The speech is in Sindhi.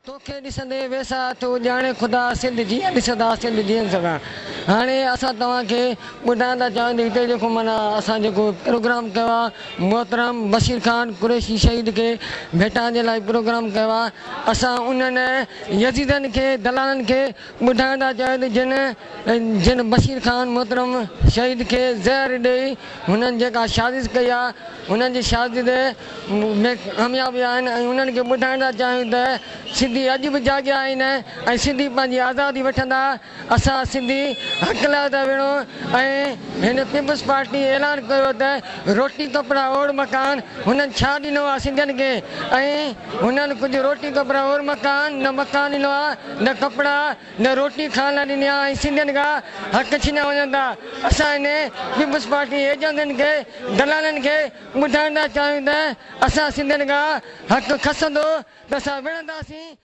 توکي ڏسندي ويساهه ٿو ڄاڻي خدا سنڌ جيئن ڏسندا سنڌ جيئن سگهان هاڻي اسان توهان کي ٻڌائڻ ٿا چاهيون ته هتي جيڪو معنيٰ اسان جيڪو پروگرام ڪيو آهي محترم بشير خان قريشي شهيد کي ڀيٽائڻ جي لاء پروگرام ڪيو آهي اسان انهن يزيدن کي دلالن کي ٻڌائڻ ٿا چاهيون ته جن جن بشير خان محترم شهيد کي زهر ڏئي هنن جيڪا سازش ڪئي آهي هنن جي سازش ۾ ڪامياب ويا آهن ۽ انهن کي ٻڌائڻ ٿا چاهيون ته سنڌي اڄ به جاڳيا آهن ۽ سنڌي پنهنجي آزادي وٺندا. اسان سنڌي حق لاء ٿا وڙهون ۽ هن پيپلز پارٽي اعلان ڪيو ته روٽي ڪپڙا اوڙ مڪان هنن ڇا ڏنو آهي سنڌين کي ۽ هنن ڪجهه روٽي ڪپڙا اوڙ مڪان نه مڪان ڏنو آهي نه ڪپڙا نه روٽي کائڻ لاء ڏني آهي ۽ سنڌين کان حق ڇنيا وڃن ٿا. اسان هن پيپلز پارٽي ايجنٽن کي دلالن کي ٻڌائڻ ٿا چاهيون ته اسان سنڌين کان حق کسندو ته اسان وڙهنداسين.